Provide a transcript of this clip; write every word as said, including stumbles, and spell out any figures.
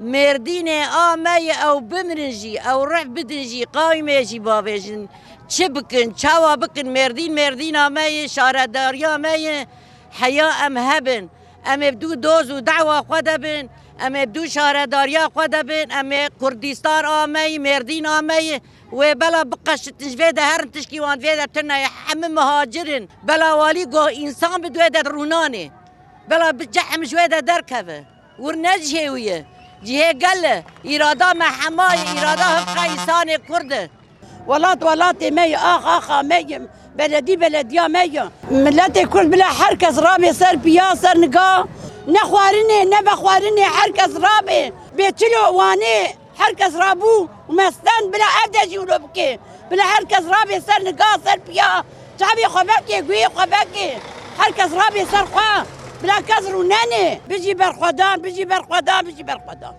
Mêrdînê a me ye, ew bimirin jî, ew rih bidin jî, qawîmê jî bavêjin. Çi bikin, çawa bikin, Mêrdîn Mêrdîna me ye, şaredariya me ye, heya em hebin. Em ê bi dû doz û dawa xwe de bin, em ê bi dû şaredariya xwe de bin, em ê Kurdistan a me ye, Mêrdîn a me ye. Wê bela biqeşitin ji vê de herin tişkî wan vê de tune ye. Hemî mihacir in. Bela walî got însan bi wê de rûnanê. Bela bi cehim ji wê de derkeve. Wir ne cihê wî ye. Cihê gel e. Îrada me hema ye. Îrada hifqa însanê Kurd e. Welat welatê me ye. Ax axa me ye. Beledî belediya me ye. Miletê Kurd bila her kes rabe ser piya, ser niga. Ne xwarinê, ne vexwarinê, her kes rabe. Bê çilo wanê. Her kes rabû û me stend, bila ev de jî wilo bike. Bila her kes rabê ser niga, ser piya. Çavê xwe veke, guhê xwe veke. Her kes rabê ser xwe. Bila kes rûnenê. Bijî berxwedan, bijî berxwedan, bijî berxwedan.